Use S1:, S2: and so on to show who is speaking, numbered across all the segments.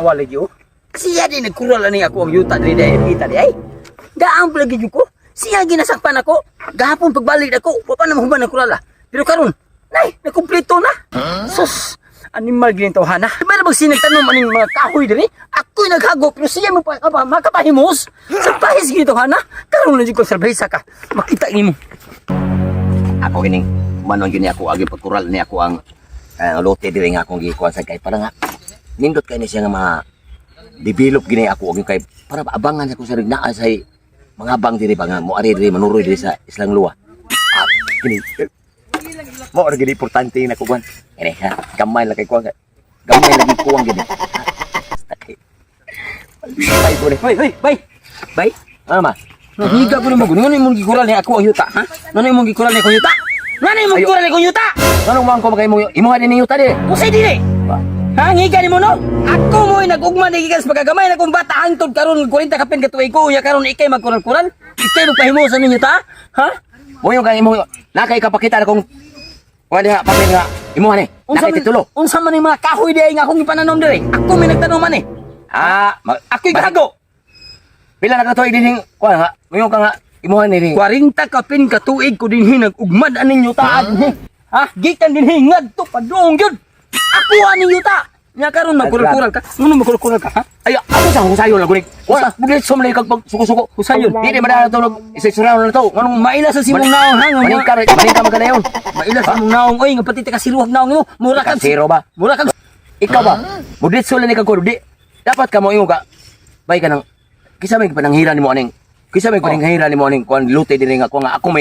S1: Tanawa lagi oh. Siya din nagkural ani ako ang yuta diri dai kita di ay. Gaang pa lagi jud ko. Siya ginasakpan ako. Gahapon pagbalik ako, wa pa na mahuman ang kurala. Pero karon, nay, nakumpleto na. Sus, animal gini tawhana. Meron bang sinagtanom aning mga kahoy diri? Ako'y naghago pero siya mo pa ka makapahimos. Sa pahis gini tawhana. Karon lang jud ko surprise ka. Makita nimo.
S2: Ako kining manon gyud ni ako agi pagkural ni ako ang lote diri nga akong gikuan sa kay para nga nindot kay ni siya nga mga develop gini ako og kay para abangan ako sa naa sa mga bang diri ba nga mo ari diri manuroy diri sa Islang Luwa. Ah, kini mo ra gini importante na kuan. Ini ha, gamay lang kay kuan. Gamay lagi kuang gini. Sakit. Ay, ko ni.
S1: Hoy, hoy, bay. Bay.
S2: Ano ma?
S1: Nahiga ko nimo. Ngano imong gikural ni ako ang yuta, ha? Ngano imong gikural ni ako ang yuta? Ngano imong gikural ni ako ang yuta?
S2: Anong man ko makay mo imo ni yuta di?
S1: Usay dili.
S2: Ba?
S1: Ha, ngiga nimo no? Ako mo'y nag-ugma ni gikan sa pagkagamay na kong bata hangtod karon 40 kapin ka tuig ko unya karon ikay magkural-kural. Ikay magpahimo sa ninyo ta? Ha?
S2: Mo yung kang imo nakay kapakita na kung wala diha papel nga imo ni. Nakay titulo.
S1: Unsa man yung mga kahoy diay nga akong ipananom diri? Ako may nagtanom man eh.
S2: Ah,
S1: Ako'y gahago.
S2: Pila na ka tuig dinhing kuan nga. Mo ka nga imo ni.
S1: 40 kapin ka tuig ko dinhi nag-ugmad aning yuta dinhi. Ha? Gikan dinhi ngadto padung gyud. Ako aning yuta. Nya karon magkural-kural ka. Ngano magkural-kural ka ha?
S2: Ay, ako sa husayon lang gunig. Wala, bugit sumlay kag pag suko-suko.
S1: Husayon?
S2: Di di madala to nag isisuraw na to. Nganong
S1: Maila sa simong naong ha.
S2: Maning ka, maning ka magkanayon.
S1: Maila sa imong naong oy nga pati ta kasiruhag naong mo. Mura kag
S2: Kasiro ba?
S1: Mura kag
S2: Ikaw ba? Budit sula ni kag di. Dapat ka mo ingon ka. Bay ka nang kisa may pananghiran nimo aning. Kisa may pananghiran nimo aning kuan lute dinhi nga kuan nga ako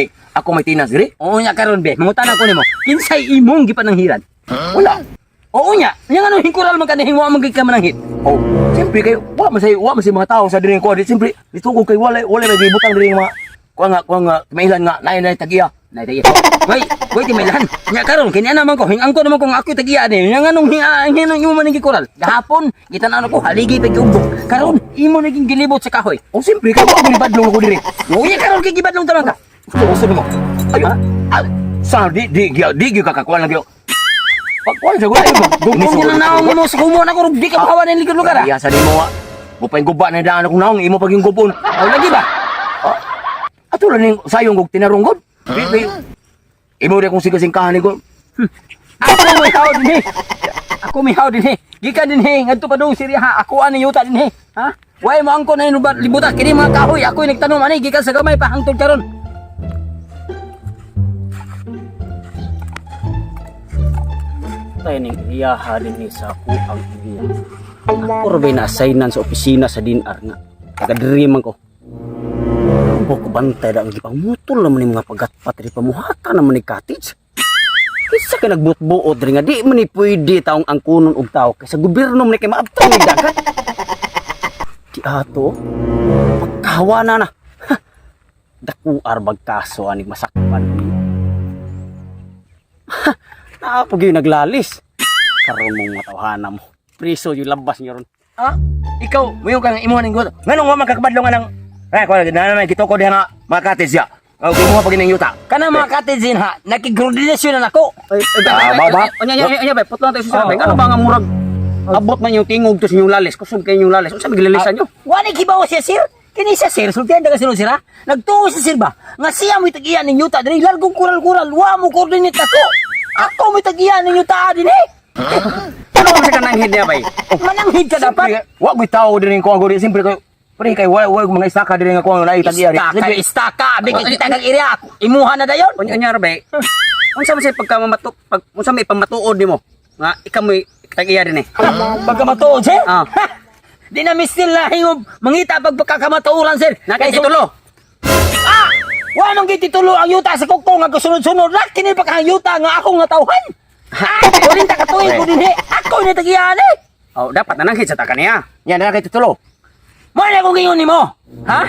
S2: may tinas diri.
S1: Oo nya karon be. Mangutana ko nimo. Kinsay imong gipananghiran?
S2: Wala.
S1: Oo nya. Nya ngano hingkural man kanihing wa man gid ka mananghit.
S2: Oh, siyempre kayo, wa man say mga tao sa diri ko, di siyempre dito ko kay wala wala may gibutang diri mga kuan nga mailan nga naay naay tagiya.
S1: Nay tagiya. Hoy, hoy ti mailan. Nya karon kini ana man ko hingangko naman ko nga ako tagiya ni. Nya nganong hingang imo man gikural. Gahapon gitan-aw ko haligi pa giugbok. Karon imo naging gilibot sa kahoy.
S2: Oh, siyempre kay wa ko badlong ko diri.
S1: Oo nya karon kay gibadlong taman ka. Gusto mo.
S2: Ayo, ah, sa di di di di gyud ka kakuan lang gyud. Pagkuan sa gulay mo.
S1: Kung na naong mo sa kumo na ko di ka mahawa ng likod lugar ah.
S2: Iya sa nimo wa. Mo pa guba na daan akong naong imo pag yung gubon.
S1: Oh, lagi ba?
S2: Ah, ato lang ning sayong og tinarunggod. Di di. Imo di akong sigasingkahan ni ko.
S1: Ako may haw din eh. Ako may haw din eh. Gikan din eh. Ngadto pa dong siriya ha. Ako ani yuta din eh. Ha? Way mo angko na yung libuta. Kini mga kahoy. Ako'y nagtanom ani. Gikan sa gamay pa hangtod karon.
S3: Tayo ning iyaha din ni sa ako ang iya. Ako ra ba'y na-assignan sa opisina sa DNR nga. Taga diri man ko. Ang ko bantay da ang gipangmutol naman ni mga pagatpat diri pamuhata naman ni cottage. Kinsa ka nagbuot-buot diri nga di man ni pwede taong angkunon og tao kay sa gobyerno man ni kay maabtang ni dagat. Di ato pagkahawa na na. Ha, Dakuar bagkaso ani masakpan ni. Naapog yung naglalis. Karon mong matawhana mo. Priso yung labas niyo ron.
S2: Ah, ikaw, mo kang imo ning gud. Nganong wa man kakabadlong anang eh kuan na na gitoko diha nga mga cottage ya. Oh, imo pa gining yuta.
S1: Kana mga cottage din ha. Nakigordinasyon na nako.
S3: Ay, ay,
S2: Ah, ba, ba?
S3: Onya, onya, onya, bay, putlo na tayo sa
S1: Oh,
S3: sabi. Ano ba nga murag abot man yung tingog to sa inyong lalis? Kusog kayo inyong lalis. Unsa may gilalisan nyo?
S1: Wala kibaw siya sir. Kini siya sir. Sultihan daga sino sir ha. Nagtuo siya sir ba? Nga siya mo'y tagiyan ning yuta diri. Largong kural-kural. Wa mo coordinate ako. Ako mo'y tagiyan ning yuta din eh.
S3: Ano ba sa kananghid niya, bay?
S1: Mananghid ka dapat.
S2: Siyempre, wa ko'y tao diri ko gud. Siyempre kay pre kay wa wa mga isaka diri nga kuan na tagiya.
S1: Istaka, istaka. Abi kay kita kag area. Imuha na dayon.
S3: Onya, onya, bay. Unsa man sa pagkamamato, pag unsa may pamatuod nimo? Nga ikaw mo'y tag-iya din eh.
S1: Pagka matuod, sir?
S3: Ah.
S1: Ha! Di na miss nila hingog mangita pag pagkakamatuoran, sir.
S3: Nakay titulo.
S1: Ah! Wa man gid titulo ang yuta sa kukong nga kasunod-sunod ra kini pa kang yuta nga akong natawhan. Ha! Kurinta ka tuig ko dinhi. Ako ni tagiyan eh.
S3: Oh, dapat nananghid sa taka niya.
S2: Nya na kay titulo.
S1: Mo na kung gingon nimo. Ha?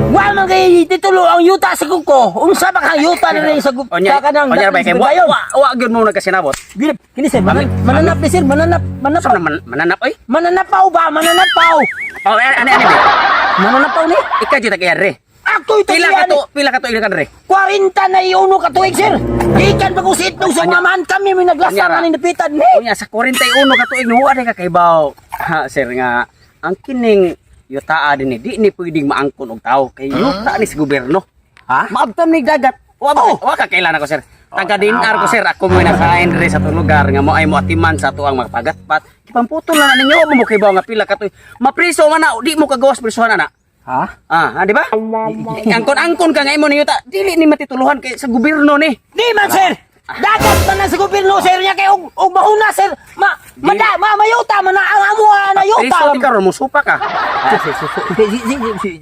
S1: Wa man kay titulo ang yuta sa kuko. Unsa pa kang yuta na sa kuko?
S3: Onya, onya, bay, kay wa wa wa gyud mo nagkasinabot.
S1: Kini sir, mananap ni sir, mananap, mananap.
S3: Unsa man mananap oy?
S1: Mananapaw ba? Mananapaw.
S3: Oh, ani ani ani.
S1: Mananapaw ni?
S3: Ikaw jud tag-iya re.
S1: Ako'y
S3: Pila ka
S1: tagian.
S3: to, pila ka tuig na ka diri?
S1: 41 ka tuig, sir. Gikan pa ko sa itlog sa mamahan kami may naglasa
S3: Anya ra.
S1: nga ni napitan ni.
S3: Unya sa 41 ka tuig nuwa ka kaybaw. Ha, sir nga ang kining yutaa din ni di ni pwedeng maangkon og tao kay yuta ni sa gobyerno.
S1: Ha?
S3: Maabtan ni dagat. Wa ba wa ka kailan ako, sir. Taga DNR ko, sir, ako mo nakain diri sa atong lugar nga mo ay mo atiman sa ato ang mga pagatpat. Gipamputol na na ninyo mo kaybaw nga pila ka tuig. Mapriso man na di mo kagawas prisuhan ana.
S1: Ha?
S3: Ah, ah, di ba? Angkon-angkon ka nga imo ni yuta, dili ni matituluhan kay sa gobyerno ni.
S1: Di man, sir. Dagat man na sa gobyerno, sir, niya kay og mahuna, sir. Ma mada ma mayuta man na ang amo na yuta.
S3: Priso ti karon mo supa ka.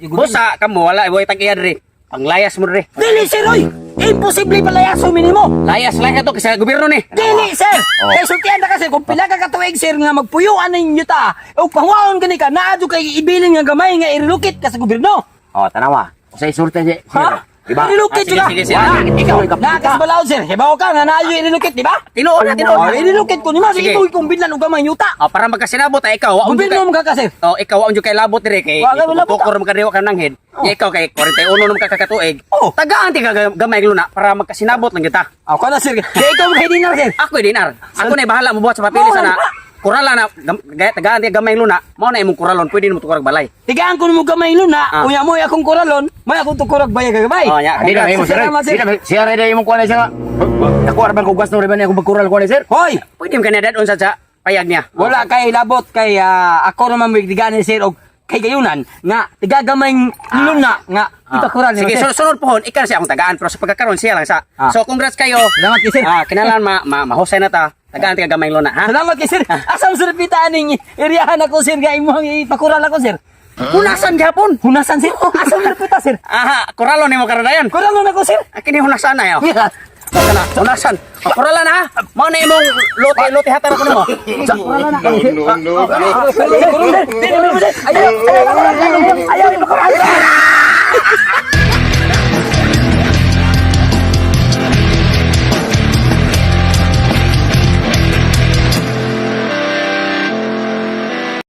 S3: Busa kamo wala way tag iya diri. Panglayas mo diri.
S1: Dili, sir, oy. Imposible palayaso minimo.
S3: Layas layas to kay sa gobyerno ni.
S1: Dili, sir.
S2: Oh.
S1: Kay sultian ta kasi kung pila ka katuig, sir, nga magpuyuan ninyo ta. Og pangwaon gani ka naa jud kay ibilin nga gamay nga i-relocate ka sa gobyerno.
S2: Oh, tanawa. Usay surte sir.
S1: Ha?
S2: Di ba?
S1: I-relocate
S3: Ah, sige,
S1: jud ka.
S3: sige, sige.
S1: Wala. Ikaw,
S2: Ikaw,
S1: nakasbalaod, sir. Hibaw ka nga naa jud i-relocate, di ba?
S3: Tinuod na, tinuod
S1: Oh,
S3: na.
S1: i-relocate ko nimo
S3: Sige.
S1: sige. Imo kong binlan og gamay yuta.
S3: Oh, para magkasinabot ay ikaw, wa unjo
S1: Gobyerno
S3: kay
S1: mo ka ka, sir.
S3: Oh, ikaw wa unjo kay labot diri kay
S1: Wa ka labot,
S3: tukor mo kadiri wa ka nanghid.
S1: Oh.
S3: Ya, ikaw kay 41 nung kakatuig.
S1: Oh.
S3: Tagaan ti ka gamay luna para magkasinabot lang kita.
S1: Ako na, sir. Kaya ikaw kay dinar, sir.
S3: Ako dinar. Ako na bahala mo buhat sa papilis
S1: Mao
S3: ana.
S1: na.
S3: Kurala na tagaan ti gamay luna. Mao na imong kuralon pwede nimo tukorag balay.
S1: Tigaan ko nimo gamay luna,
S3: Ah.
S1: unya mo akong kuralon, may akong tukurag bayag gamay.
S3: Oh, nya.
S2: Di na imo sir.
S1: Salamat, sir.
S2: Di na siya ra imong kuan siya nga. Ako ra ban ko gas no ra ban akong pagkural kuan sir.
S1: Hoy,
S3: Pwede mo kanina dadon sa payag niya.
S1: wala kay labot kay ako naman may tigaan ni sir og kay gayunan nga tigagamay luna nga ipakural nimo,
S3: Sige,
S1: sir.
S3: sunod pohon, ikaw na siya akong tagaan, pero sa pagkakaroon siya lang sa.
S1: Ah.
S3: So, congrats kayo.
S1: Salamat kay sir.
S3: Ah, kinalan ma mahusay na ta. Tagaan ti gamay luna, ha?
S1: Salamat kay sir. Asa mo sir pita aning iriyahan ako, sir, nga imong ipakural ako, sir.
S3: Hunasan gihapon.
S1: Hunasan, sir. Asa mo pita, sir?
S3: Aha, kuralon nimo karon dayon.
S1: Kuralon ako, sir.
S3: Ah, kini hunasan na yo. Kana, hunasan. Oh, kurala na ha. Mao na imong lote lote hatan ako nimo.
S1: Kuralon na. Kuralon, sir. Ayaw, ayaw, ayaw, ayaw, ayaw, ayaw.